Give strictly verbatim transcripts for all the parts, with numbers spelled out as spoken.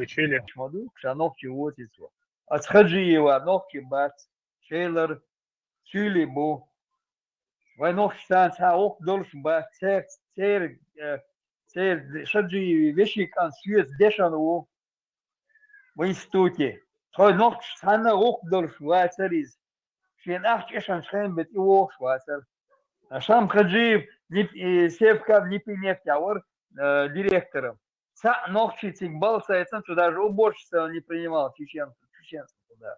Чили. Ма ду, ша нохчи вотис ва. Ас Хаджиева нохчи бац, Шелар, Чили бу. Вай нохчи сан ца охк долш бац, цер, цер, э, цер Хаджиеви вешикан сует дешан ву в институте. Хой нохчи сан охк долш вацар из. Шен ахч эшан шхен бет и вохш вацар. А Шам Хаджиев, Нип-, э, Севкав Нипинефть авар, э, директором. Ца нохчи цик балса, это, что даже уборщица он не принимал чеченцев, чеченцев туда.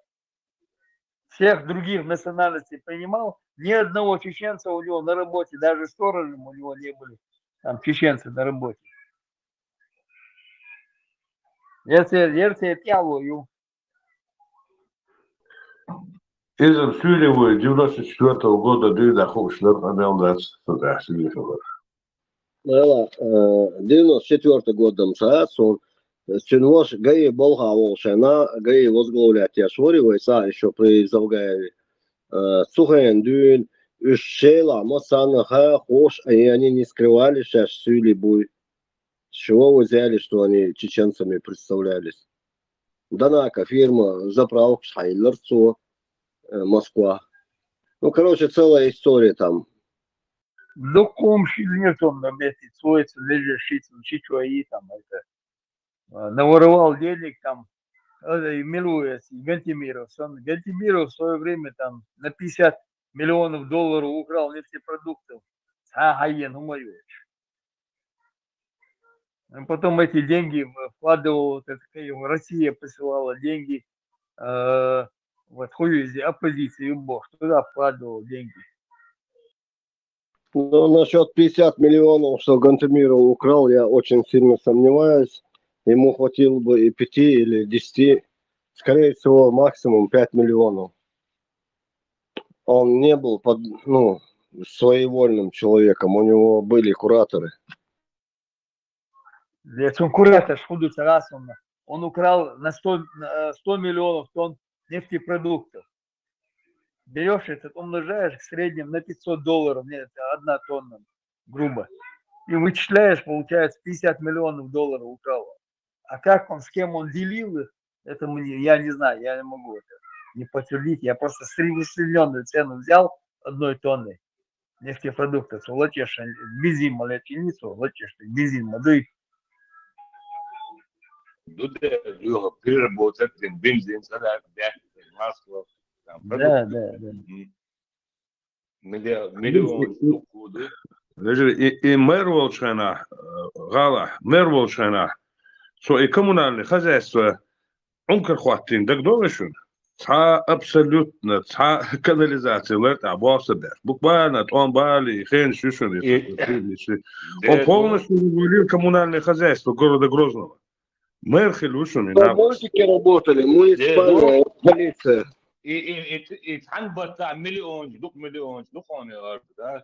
Всех других национальностей принимал, ни одного чеченца у него на работе, даже сторожем у него не были там чеченцы на работе. Если, если это я ловлю. Изам Сюлевой девяносто четвёртого года дыда ховшлер амел дац, да, Сюлевой. Вала, э, девяносто четвёртый годам са, сон, э, сюн вош ГАИ болха волшена, ГАИ возглавлять я Швори, вай са ещё при Завгаеве. Э, Сухен дюн, уж шела, ма сан ха, хош, и они не скрывали, что Сюлевой. С чего вы взяли, что они чеченцами представлялись? Данака фирма, заправка Шхайлерцо, э, Москва. Ну, короче, целая история там. Докум шильниртон на бети, цоец, лежит шицун, чичуа и там, это, а, наворовал денег там, э, и милуец, и Гантимиров, сон, Гантимиров в свое время там на пятьдесят миллионов долларов украл нефтепродуктов. Ца хайен, умоёч. А потом эти деньги вкладывал, вот это, как его, Россия посылала деньги, э, вот, хуй из оппозиции, бог, туда вкладывал деньги. Ну, насчёт пятьдесят миллионов, что Гантемиров украл, я очень сильно сомневаюсь. Ему хватило бы и пяти или десяти, скорее всего, максимум пять миллионов. Он не был под, ну, своевольным человеком, у него были кураторы. Ведь он куратор, худу раз он, он украл на сто, на сто миллионов тонн нефтепродуктов. Берёшь этот, умножаешь в среднем на пятьсот долларов, нет, это одна тонна, грубо. И вычисляешь, получается, пятьдесят миллионов долларов украл. А как он, с кем он делил их, это мне, я не знаю, я не могу это не подтвердить. Я просто среднесочленную цену взял одной тонны нефтепродуктов, то латешен, бензин малячиницу, латешен, бензин мадуй. Дуде, переработать, бензин, салат, масло. Да, да, да. Миллион, миллион штук. И, и мэр волчхана, э, гала, мэр волчхана. Со и коммунальное хозяйство, он кархваттин, так долашун. Ца абсолютно, ца канализация лэр, а бокса бер. Буквально, он бали, хен шишун, и, он полностью развалил коммунальное хозяйство города Грозного. Мэр хилушун, и на мультики работали, муниципальная полиция. И, и, и, и цан бата миллион, дук миллион, дук он, да?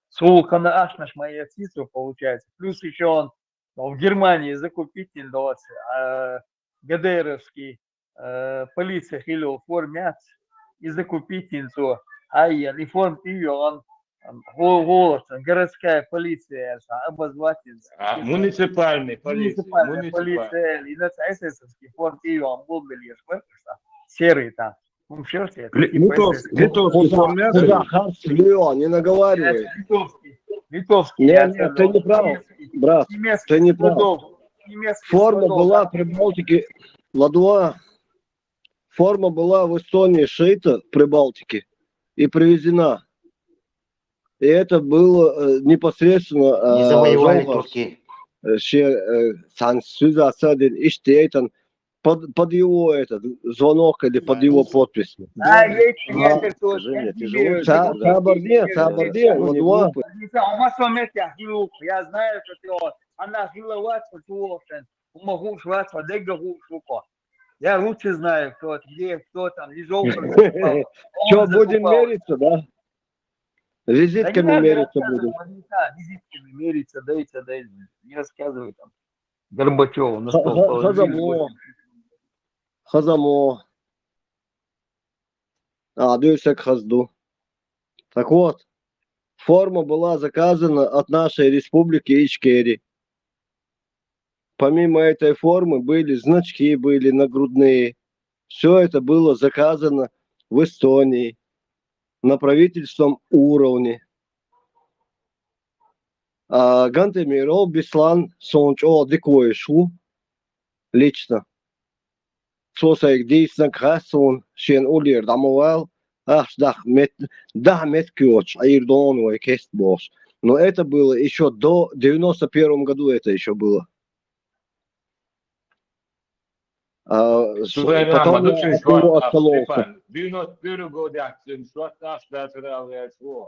Сулкана ашнаш моя птица получается. Плюс ещё он, он в Германии закупить не удалось, а ГДРовский, э, полиция хилил формят и закупить инцу. Ай, и форм и он, он, го-, голос, он, городская полиция, обозвать. А, муниципальная полиция, муниципальная полиция, и на эсэсовский форм и он был белье, серый там. Литовский, литовский формят. Куда, Харс, Леон, не наговаривай. Литовский, литовский. Не, не, ты не прав, брат, ты не прав. Форма была в Прибалтике, ладуа. Форма была в Эстонии шита в Прибалтике и привезена. И это было, э, непосредственно, э, не завоевали турки. Э, ше, э, сан сюза садин иштейтан под, под его этот звонок или под его подпись. А, скажи мне, тяжело тебе, да? Сабарде, сабарде, ладуа. Я знаю, что ты, она хиловать, что ты, могу шваться, дега шуко. Я лучше знаю, кто, где, кто там, не желтый. Что, будем мериться, да? Визитками мериться будем. Визитками мериться, дайте, дайте. Не рассказывай там. Горбачёву на стол положили. Хазамо. Хазамо. А, дюсек хазду. Так вот, Форма была заказана от нашей республики Ичкерии. Помимо этой формы были значки, были нагрудные. Все это было заказано в Эстонии на правительственном уровне. А Гантемиров Беслан суна чӀоагӀа дика вайш ву лично. Цо сайга дийцинарг хаьа суна, шена уллера дӀа ма вала, ахча даха мет-, даха меттиг йоцуш, Ӏийра дона вай кест бохуш. Но это было ещё до, в девяносто первом году это ещё было. А, с-, Слушай, потом ма ду я цуьнан от него шорта, откололся. Степан, девяносто первый годехь цуьнан шорта ахча дацара аьлла ваьлча вон.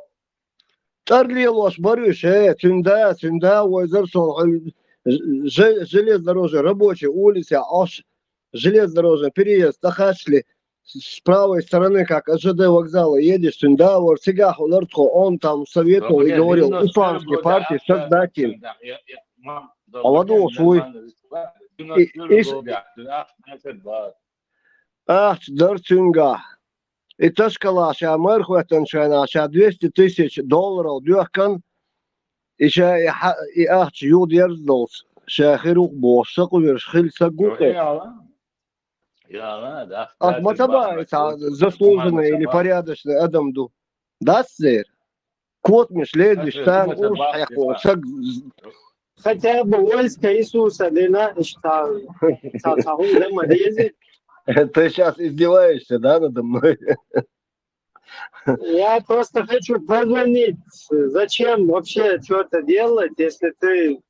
ТӀарлелош бара уьш, э, цуьнан да, цуьнан да вайзара суна, же-, железнодорожный рабочий улица, ош железнодорожный переезд тӀакхаччале, с правой стороны, как ЖД вокзала едешь, цуьнан да вара, цигахь валара тхо, он там советовал и говорил, исламские партии создать им. А вот уж вы. И, и, ахча дара цуьнгахь. И Ташкала ша мара хӀоьттинчу хенахь ша двести тысяч долларов доьхкан, и ша и хьа-, и ахча юха дерза долуш, ша хир ву-кх бохуш, сакъоверш хилла саг ву-кх. Ас ма ца баьхьа, цхьа заслуженный или порядочный адам ду. Дац церан? Котамаш лезаш, царна урс хьекхо саг. Хотя бы войска Иисуса дина, иштта, ца, ца хӀума дан ма деза. Ты щас издеваешься, да, надо мной? Я просто хочу позвонить. Зачем вообще что-то делать, если ты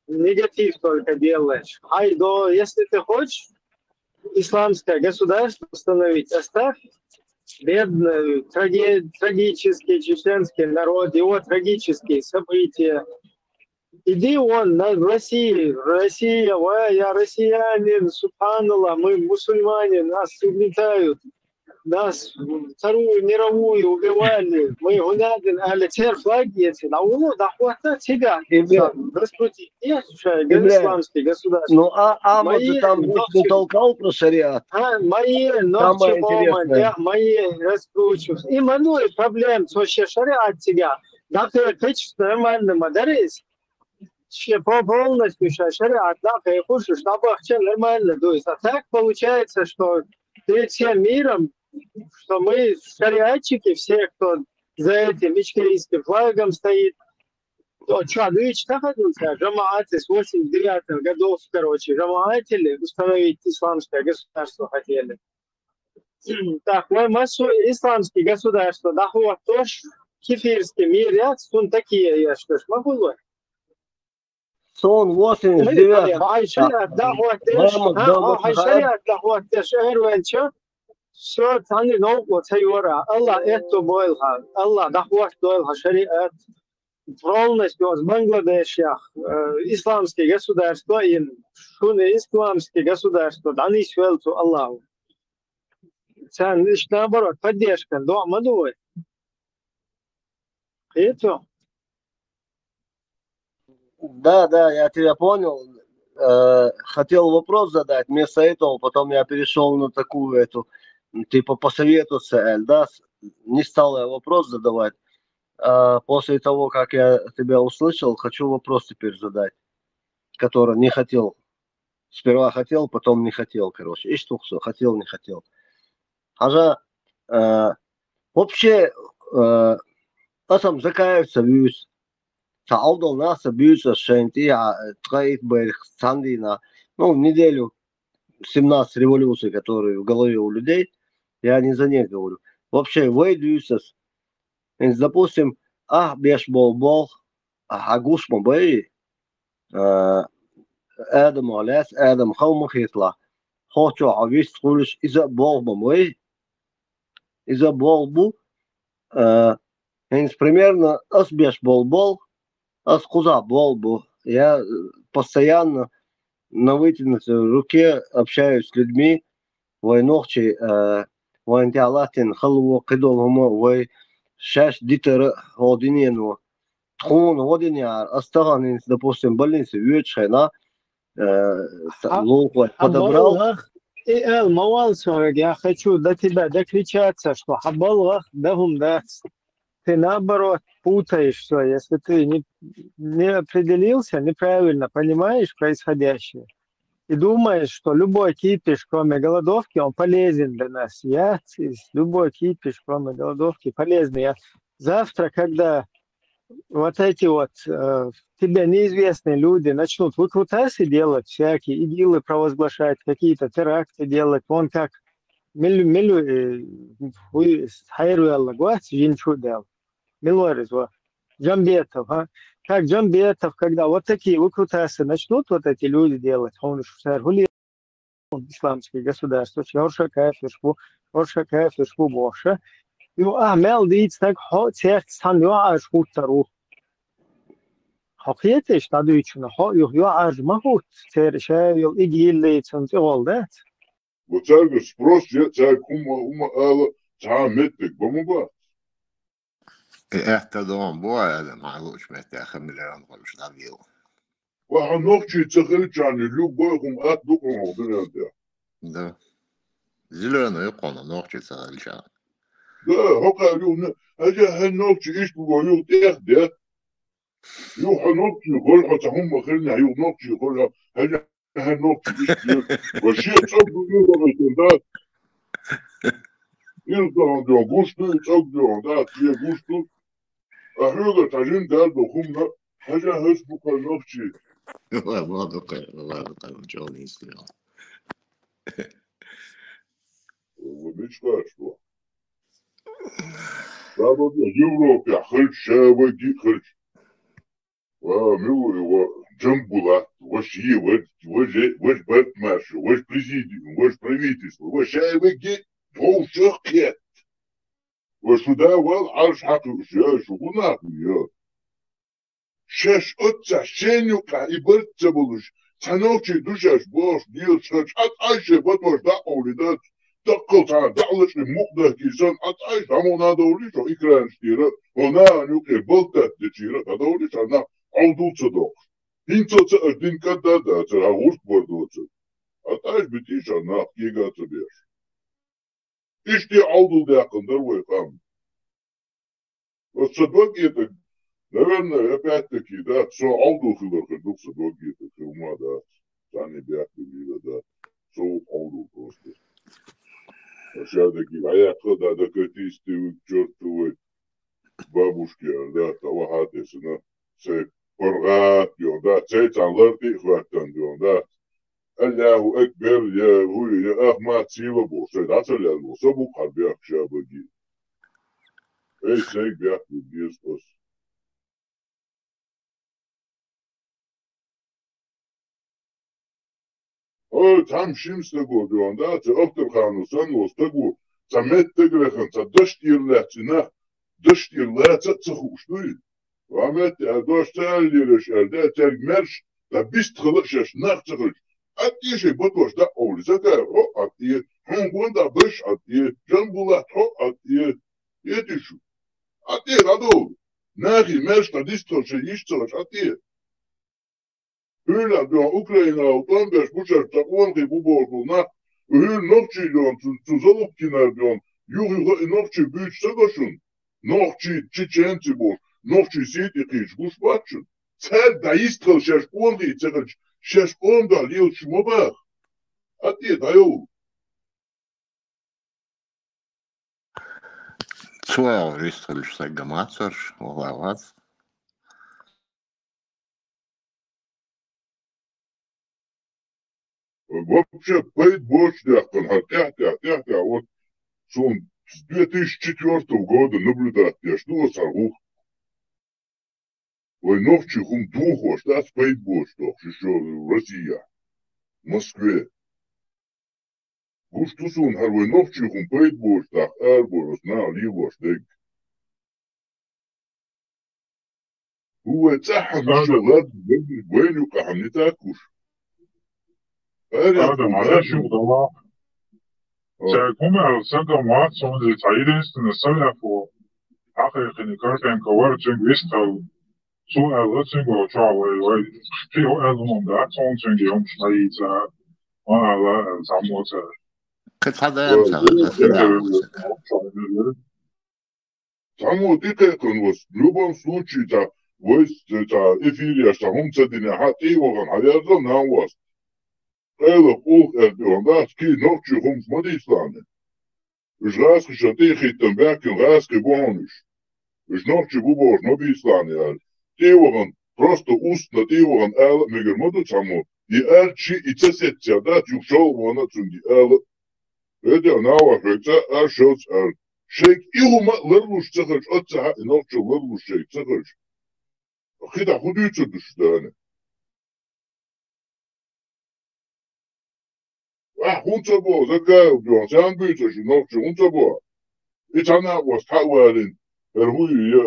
негатив только делаешь? Ай, да, если ты хочешь исламское государство установить, оставь бедный, траге-, трагический чеченский народ, его трагические события. Иди вон на, в России, Россия, ой, я россиянин, субханаллах, мы мусульмане, нас угнетают, нас Вторую мировую убивали, мы гӀунадин аьлла, церан флаг эцна, дӀавулло, дӀахӀотта, цига раскрутить. Нет, исламский государство. Ну, а, а вот там толкал про шариат. А, мои ногти поломать, я мои раскручивать. И много проблем, что ше шариат цига. Да, ты хочешь нормально мадарис? Ше по-, полностью ша шариат дӀакхайкхуш, уьш дӀабахча нормально дуй. А так получается, что перед всем миром, что мы шариатчики, все, кто за этим ичкерийским флагом стоит, то чё, дуьйцу тахана цара, жамаӀат, с восемьдесят девятых годов, короче, жамаӀатели установить исламское государство хотели. Так, вай массо исламский государство дӀахӀоттош, кефирский мир яц, цунна такие еш, ма хуьлу вай. Суна восемьдесят девятый. Хьайн шариат дӀахӀоттеш, хьайн шариат дӀахӀоттеш, эр ваьлча, всё, цхьанна новкъа ца йора. Аллах аьтто бойла хьан, Аллах дӀахӀоттадойла хьан шариат. Полностью оцу Бангладешех, э, исламский государство йина, шуна исламский государство дӀанисвелла цу Аллахо. Царна иштта, наоборот, поддержка, доӀа ма ду вай. Кхетий? Да, да, я тебя понял. Э, хотел вопрос задать, вместо этого потом я перешёл на такую эту, м, типа посоветоваться, Эль, да, с-, не стал я вопрос задавать. А после того, как я тебя услышал, хочу вопрос теперь задать, который не хотел. Сперва хотел, потом не хотел, короче. Иштта ву со, хотел, не хотел. Хьажа, э, вообще, э, аса-м Закаевца вуьйцу. Цхьа Ӏовдал нах ца буьйцу аса шайна тӀехьа, э, ткъе итт бархӀ цхьана дийнахь. Ну, неделю семнадцать революций, которые в голове у людей, я не за них говорю. Вообще, вай дуьйцу аса. ХӀинца, допустим, ахь беш болу болх, ахьа гуш ма бай, а, Адамах лаьцна, Адам хала ма хеталахь, хӀокху чохь хьо вист хуьлуш, иза а болх бан вай. Иза болх бу, а, хӀинца примерно ас беш болу болх, ас кхузахь болх бу. Я, э, постоянно на вытянутой руке общаюсь с людьми, вай нохчий, а, вайна тӀехь латтийна хало, кхидолу хӀума, вай шаьш дитар а хӀокху дуьнено. Тхуна гӀо дина яра, ас тахана хӀинца, допустим, больнице воьдучу хенахь, э, лулахой подобрал. И эл, ма вал со вега, я хочу до тебя докричаться, что хьан балгӀах дан хӀума дац. ты наоборот путаешь все, если ты не, не определился, неправильно понимаешь происходящее и думаешь, что любой кипиш, кроме голодовки, он полезен для нас. Я, любой кипиш, кроме голодовки, полезный. Я завтра, когда вот эти вот э, тебе неизвестные люди начнут выкрутасы делать, всякие ИГИЛы провозглашать, какие-то теракты делать, вон как милли, милли, э, хуй хайр велла гвац, жин чу дел. Милорис, во. Джамбетов, а? Как Джамбетов, когда вот такие выкрутасы начнут вот эти люди делать, он уж сэр хули исламское государство, чорша кафирш бу, чорша кафирш бу бохша. Ю а мел дийц так хо церт сан ю а шхуттару. Хо кхетеш тадуйчуна, хо ю ю а жма хут цер шавил ИГИЛ цун цигол дац. Бо царга спрос е, царга хума, хума ала, ца меттек ба ма ба. Э, это дом бо, это малуш меттек хамилеран гольш давил. Ва хьо нохчий ца хилчарни, любой хӀума атта ду хьуна хьо дуьнен тӀа. Да. Зелёный ю хьуна нохчий ца хилчарни. Да, хьо кхаьр ю, хьажа хьай нохчий иштта бу, ю тӀех де. Ю хьо нохчий хул, хьо ца хӀума хилни, ю нохчий хул, хьажа хьай нохчий иштта ю. Ва шен цӀог ду ю, ва ва да. Ил дан ду, гуш ду, цӀог ду, да, шен гуш ду. А хьоьга цхьа жин дер ду хӀума, хьажа хӀаьс бу кхы нохчий. Ва, ва ду кхы, ва ду кхы, чӀоагӀа нийса ду. Ва мича кхаьча ду? Ва ду Европе хилча, ша ваги хилча. Ва, мила, ва, Джамбулат, ва ши, ва, ва же, ва Бартмаш, ва президиум, ва правительство, ва ша ваги, вовшах кхет. Ва шу да вал Ӏарш хьакхуьуш я, шу гӀунахуй я. Шаьш оццахь шен юкъахь и барт ца болуш, цхьа нохчий ду шаьш бохуш, дезаш хилча, Ӏа тӀай шен батош дӀа а овлий дац, даккхал цхьана дӀа а лачкъий мукъадахкий санна, Ӏа тӀай дӀа мукъана а довлий, шо экранаш тӀера, хьо нахана юкъе балтат дечийра а дӀадовлий, ша нах Ӏовдал ца доккхуш. ХӀинца ца аш дин кӀадда а дацара, хьан гӀурт бар доцара. Ӏа тӀай битий ша нах кега а ца беш. Иштта Ӏовдал даьккхина дара вай къам. Оцу ца дог этаг, наверное, опять-таки, да, со Ӏовдал хилар хир ду, ца дог этаг хир ма дац. Царний бехк бигира дац. Со ву Ӏовдал просто. Ша дагий, а яккха, да, докатись ты к чёртовой бабушке, да, та вахьа тесана, цай паргӀат, йо, да, цай цхьан лар тӀе а хӀоьттан, йо, да. Аллаху акбар, я, хӀу, я, Ахмат Сила бохуш, шайн дӀа ца лелло, со бу кхьа бехк ша баги. Эй, сайга бехк бу беза ас. Ой, цхьамма шина стаго дуьхьал дац, Ахтарханов санна волу стаг ву, цхьа меттаг а вехана, цхьа даш тӀера лаьцна нах, даш тӀера лаца а ца хууш дуй? Ва метта аьлла, дош ца аьллера аша аьлла, да, цаьрга мерш, да, бистхила а шаьш нах ца хилча, Ӏад тӀе шайн батош дӀа а овлий, Закаев, хьо Ӏад тӀе, хьуна гон дӀа баш Ӏад тӀе, Джамбулат, хьо Ӏад тӀе, эти шу. Ӏад тӀе дӀадовла. Нахе мерш дӀа дистхила шайн йиш ца хилча Ӏад тӀе. Хьуьлла дуьхьа Украинахула тӀом беш бу шаьш цхьа къонахий бу бохуш болу нах, хьуьлла нохчий дуьхьа, цу, цу Залупкинара дуьхьа, юха-юха и нохчий буьйцуш ца го шуна? Нохчий, чеченций бохуш, нохчий сий тӀе кхийча гуш бац шуна? Цаьрга дӀайистхила шаьш къонахий ца хилча, шаьш къоман дуьхьа лелаш ма баха. Ӏад тӀе дӀайовла. Цо агӀор йистхуьлуш стаг ма ца хилча, ваха вац. Вообще пайда боцуш даьккхина, хьан тӀаьхь-тӀаьхь, тӀаьхь-тӀаьхь, вот суна с две тысячи четвёртого года наблюдать деш ду аса хӀара гӀуллакх. Вай нохчий хӀума дохош дац, пайда боцуш дохуш, ишо Россия, Москве. Гуш ду суна хӀара вай нохчий хӀума пайда боцуш даха араборуш наха лелош дерг. ХӀу вай цӀахь хьан миша лад вайна юкъахь хьан ницкъ куш? Ара, Адам, ара шу дала. Цаьрга хӀума аьлла сагам вац, цунна цхьа единственный салафо, хьакхайкхина Карпенко вара, цуьнга вистхила. Цо аьлла, цуьнга чохь вай, вай, кхин хӀун аьлла хӀума дац, цунна цуьнга хӀумаш дӀайийца, ма ала аьлла, цхьаммо цара. Кхин цхьа даим ца хилла, ца даим ца хилла. Цхьаммо тӀекхайкхана вас, в любом случае, цхьа вайс, цхьа эфир яш, цхьа хӀума ца дина, хьа тӀе а вахана, хьаверзал нан вас. Къайлах улх аьлла дуьхьа дац, кхы нохчий хӀумаш ма дийцалахьа. Уж гӀазкхашта тӀе а хиттан баьхкина гӀазкхий бу хьуна уж. Уж нохчий бу бохуш ма бийцалахьа аьлла. ТӀе а вахана, просто устно тӀе а вахана ала а мегар ма ду цхьаммо. И аьлча шиъ и ца сеццер дац, юха шолгӀа вахана а цунга и ала а. ХӀета а нагӀаш вай цӀа а, шовзткъа а. Шайга и хӀума а ларлуш ца хилча, оццахьа а и нохчалла ларлуш шайга ца хилча. КхидӀа хӀун дуьйцур ду шу дана? Ахь хӀунда ца боху, Закаев дуьхьа, царна буьйцу аша нохчо, хӀунда ца боху? И цхьа накъост хьа а валийна, хӀара хӀу ю,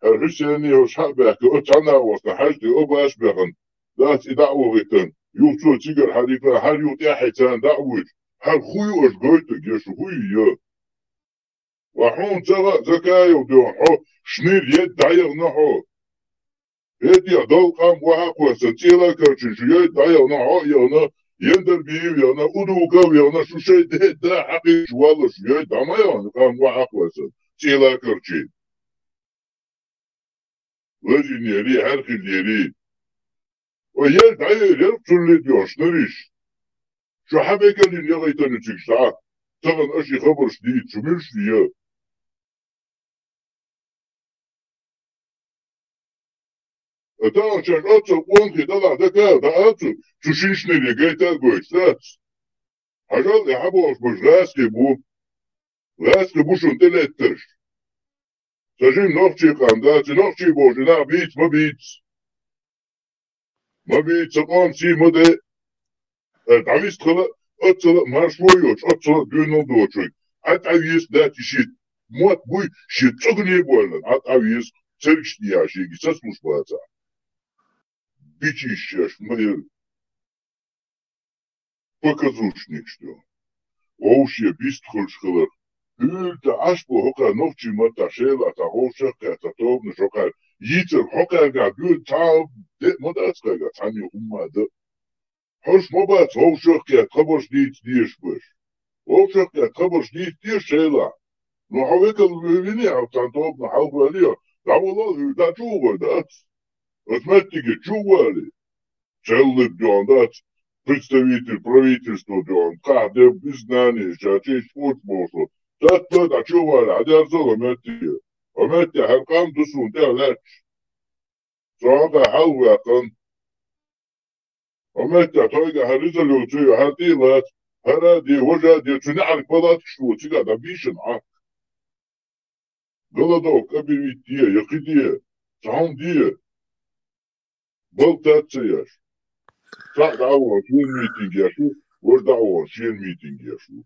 хӀара Хьусени йолуш хьа а баьхкина, оцу цхьа накъостана хьаьжди, оба аш баьхна, дац и дӀа а вахийтина, юха цо цигара хьарийкхина, хьара юха тӀаьхье царна дӀа а вуьйцу, хьара хӀу ю аша гойтург, я шу хӀу ю, я? Ва хьуна ца хаьа, Закаев дуьхьа, хьо шнир едда дӀаяхана хьо. ХӀетте а долу къам охьа а кхоьссина, ЦӀелакарчина шу едда дӀаяхана, хьо а яхана, Яндарбиев яхана, Удуков яхана, шу шайн де а да хьакхийча валлалц шу едда дӀа ма яхана къам охьа а кхоьссина, ЦӀелакарчина. Лазийнера, хьаьрхинера. Ва ел дӀаер, ел цунна ле доьхуш, нуьриш. Шу хьан мегар лина яхийтина ю цига дӀа? Тахана аша и хабарш дийца, шу муьлш дийа? Ва тахана шаьш оццул къонахий далахь, Закаев, дӀа а цу, цу шин шнере гайта а гойтуш дац. Хьажал, и хьан бохуш берш гӀазкхий бу. ГӀазкхий бу шуна тӀелеттарш. Сан жима нохчийн къам дац, и нохчий бохуш и нах бийца ма бийца. Ма бийца, сан къоман сий ма де. Э, дӀависта хила, оццала а маршо йоцуш, оццала а доьналла доцуш вайга. Хьан тӀавеса дац и шийтта? Мотт буй, шен цӀогане а боьллина, хьан тӀавеса, цергаш дийхьа шега сацалуш бацахь. Бичийша шаьш ма яра. Показушникаш ду. Вовшийн бист хуьлуш хиларх. Уьйла тӀе Ӏаш бу хӀокхара нохчийн маттахь шелахь цхьа вовшах а кхетта, тобанаш хӀокхара йийцар, хӀокхаьргахь дуьйна цхьа а де а ма дац кхайгахь, цхьанне хӀумма а дан. Хьуш ма бац вовшах а кхетта хабарш дийца дезаш берш. Вовшах а кхетта хабарш дийца деза шелахь. Ну, хьо векал вини, хьо цхьана тобанах хьалхавале, дӀавала а, дӀа чу а гӀой дац. Оцу меттиге чу а вале. Цхьаллиг доьгӀна дац, представитель правительства доьгӀна, кхахь де иза нани, ша чийча кхочу бохуш. Цатта дӀа чу а вале, хьадерзал хӀо меттиге. ХӀо метте хьара къам ду суна тӀехь лаьтташ. Со хьалха хьалхаваьккхина. ХӀо метте тхойга хьан резолюци ю, хьан тӀе а лаца, хӀара а де, важа а де, цу неӀарга палаткаш ду, цигахь дӀабийшина хьа. Голодовка объявить де, я кхин де, цхьа хӀума де. Балла тац ца еш. Цхьаъ дӀа а вахана шен митинг еш ву, важа дӀа а вахана шен митинг еш ву.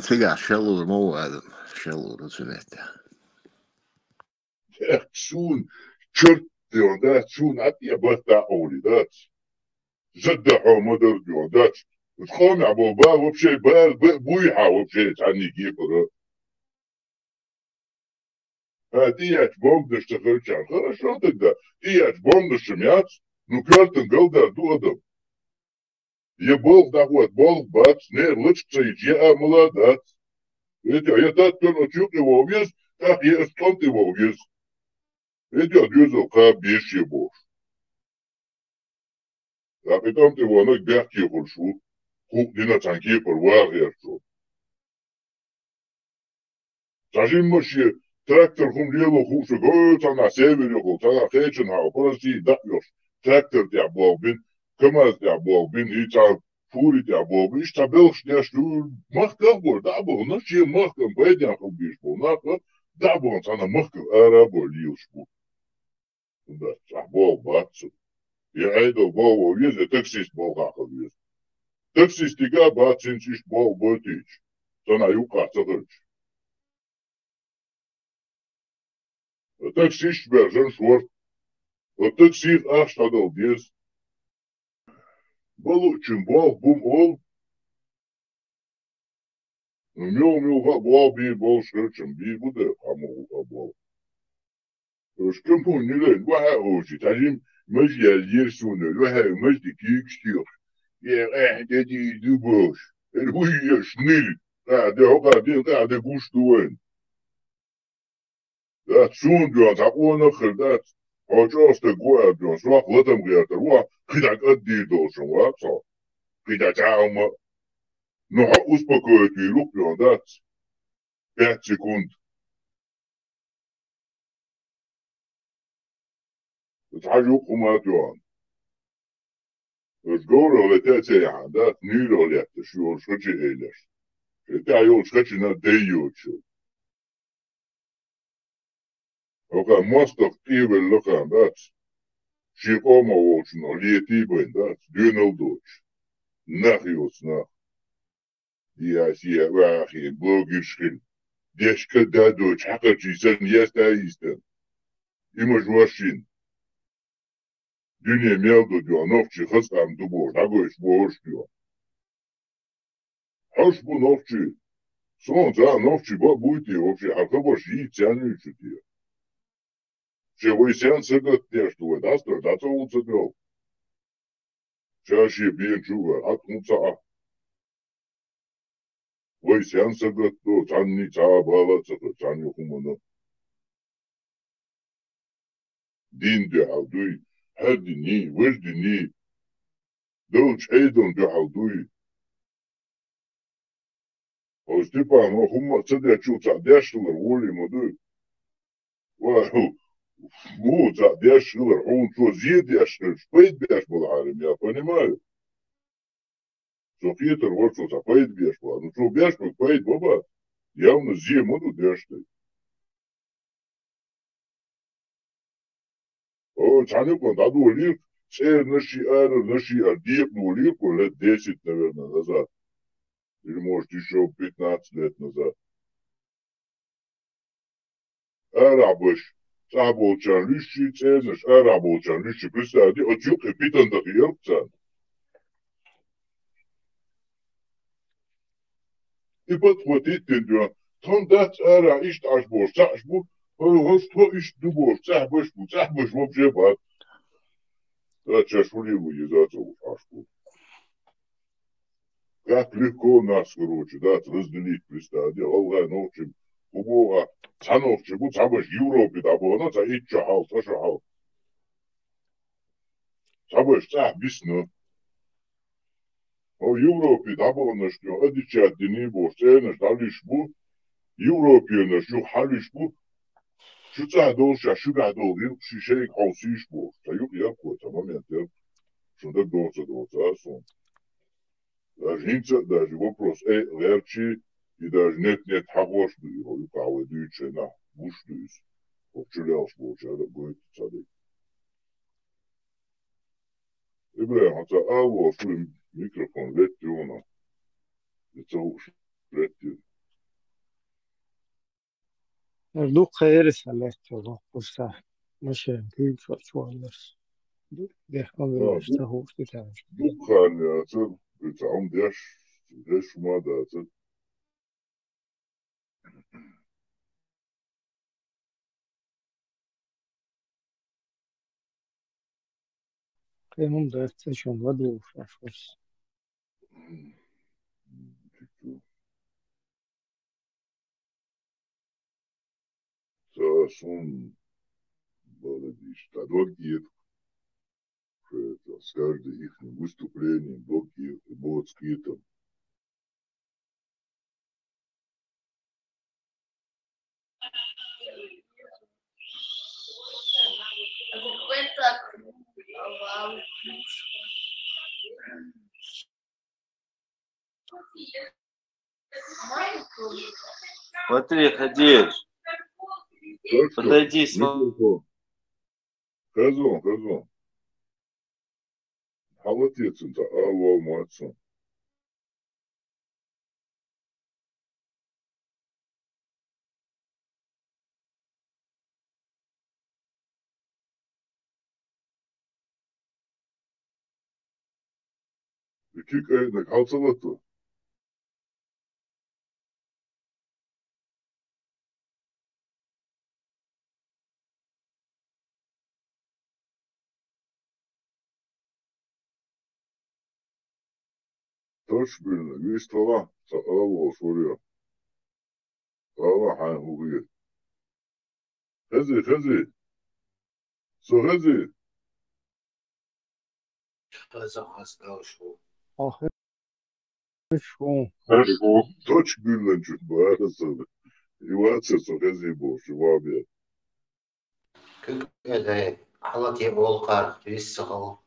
Цигахь шалур ма ву адам, шалур цу метте. Эх, суна чорт де ван дац, суна а тӀе бат дӀа а къовли дац. Задда хьо ма дар де ван дац. Уж къомехь болу бала вообще бала б-, буй хьан вообще цхьанне кепара. Ха, тӀеяьчу бомбанаш ца хилчарна. Хорошо тогда, тӀеяьчу бомбанаш-м яц, ну, коьртан галдар ду адам. Я болх дӀахӀотта, болх бац, нехан лачкъа ца йича, я а мала дац. Эти, я таттар оцу юкъе вогӀу веза, тӀаккха я аса тӀом тӀе вогӀу веза. Эти, я доьзал кхаба беза шен бохуш. ТӀаккха и тӀом тӀе вогӀунарг бехке хуьлуш ву, кху дина цхьана кепара ваха гӀерташ ву. Цхьа жимма шен трактор хӀума лело хууш верг, ой, цхьанхьа север йохуш, цхьанхьа кхечанхьа, по России дӀа а йохуш, трактор тӀехь болх бина, КамАЗ тӀехь болх бина, и цхьа фури тӀехь болх бина, иштта цхьа белхаш деш ду, махках а бора, дӀа а бахана, шен махкана пайдехь хила безаш болу нах а, дӀа а бахана, цхьана махках ара а бой лелаш бу. Цхьа болх бац цунна. Я Ӏедал болх бан веза, я таксист болх бан веза. Таксистига а бац хӀинца иштта болх бойтийча, цхьанхьа юккъахь ца хилча. Таксисташ баьржина шорта. Оцу таксих ахча дӀадала деза. Балучун болх бу-м олу. Муьлха-муьлха а болх бийр болуш хилча-м, бийр бу дера, кхамма гӀуллакх а болу. Уьш кемпун нилайн вахьа а вовший, цхьа жима мажа яьлла ера суна, вахьа а мажа тӀе кийгаш тӀехаш. Э, э, де дийр ду бохуш. Эр вуй еш нир. Къа де, хӀокха де, къа де гуш ду вайн. Дац, суна дуьйна цхьа къонах хир дац. Хьо чӀоагӀа стаг ву аьлла дуьйна, сох латам гӀертар ву, кхидӀа кӀаддийр долчун вац хьо. КхидӀа чӀагӀама. Ну хьо успокоить вийр ву-кх дуьйна, дац? Пять секунд. Цхьа жук хӀума тоьхна. Уж говрах летаьций яхьан, дац, нуьйрах летта шу йолуш хачи эйлеш. Шен тӀехь йолчу хачина дай йоцуш. ХӀокху мостагӀ тӀевелла хан, дац. Шен къомах волчунах летий байна, дац, доьналла доцуш. Нах йоцу нах. Диа-сиа, ваьхий, блогерш хила. Дешка да доцу хьакхарчий санна, яста а йистина. Имаж вашин. Дуьне мел ду дуьхьа, нохчий хаза къам ду бохуш, дӀагойш бохуш дуьхьа. Хьош бу нохчий. Суна цхьа нохчий бакъ буй те, вообще, хьан хабарш йийца царна юьйцу те. Ше вай сен сагатдеш ду, вай дастар дӀа ца ву ца дел. Ша шен бен чу вара, хьан хӀун ца а. Вай сен сагатдо, цхьанний цхьа а бала а ца хир, цхьанний хӀуманна. Дин дуьхьал дуй, хӀара диний, важа диний, долчу Ӏедална дуьхьал дуй. Хьо Степан, хӀумма а ца дечул цхьа деш хилар гӀоле ма дуй. Ва, муха цхьа деш хилар, хьуна цо зе деш хилча, пайда беш балахьара, я понимаю. Со кхетар вара цо цхьа пайда беш бац. Ну, цо беш бу пайда ма бац. Явно зе ма ду деш дай. О, цхьана юкъана дӀадолийра, цӀернаши, арарнаши а декъадолийра, лет десять, наверное, назад. Или, может, ещё пятнадцать лет назад. Арахь баш, цӀахь болчарна луьйш, цӀернаш арахь болчарна луьйш, представь, оцу юккъе питана даха елча царна. И подхватить дина дуьйна, тхан дац арахь иштта Ӏаш бохуш, цхьаъш бу, хӀара тхо иштта ду бохуш, цӀахь баш бу, цӀахь баш вообще бац. Дац, шаьш хӀун лело еза а ца хууш Ӏаш бу. Как легко у нас, короче, дац, разделить, представь, де, гӀалгӀай нохчий, хӀун боху, цхьа нохчий бу, цхьабаш Европе дӀабахана, цхьа итт шо хьалха, цхьа шо хьалха. Цхьабаш цӀахь бисна. Хьо Европе дӀабаханаш дуьхьа одичать диний бохуш, цӀернаш дӀалуьйш бу, европенаш юха хьалуьйш бу, шу цӀахь долуш, шу баьхьа долу гӀиллакх ши шайга хьовсийш бохуш. Цхьа юкъ яра кхо, цхьа момент яра, шун даг доцу, доцу а суна. Даже хӀинца а даже вопрос э гӀерчий, и даже нет-нет хьахош ду, и хьо юкъахь вай дуьйцу шайнахь гуш ду иза. ХӀокху чулелхаш болчара а гойту ца дайта. Ибрахим, хьан ца ала волуш ву, микрофон летта ю хьуна. И ца хууш леттира. Дукха хьерис хьан летта воккхуш ца. Машен куьйгаш чу валларш. Дехкан велаш ца хууш ду цаьрга. Дукха хан яцара, и ца хьуна деш, деш хӀума дацара. Кхин хӀума дац, ца шун ладугӀуш Ӏаш ву. Ца сун бала диш, та дог гет. С каждым ихним выступлением дог гет, боц кетам. Смотри, Хадир. Подойди, смотри. Хазон, хазон. Хьала тецунца, а, вов, мацун. Кик айнаг хьал ца латто? Точно, вистхала, ца ала волуш вара. Ала хьайн хӀу хир. Хези, хези. Со хези. Хаза хазгал шу. Ахи шу. Точка гуьлланчух бара со. И вацар со хези бохуш, вабе. Куьг эдай, хьалати болу кхарх виссагӀал.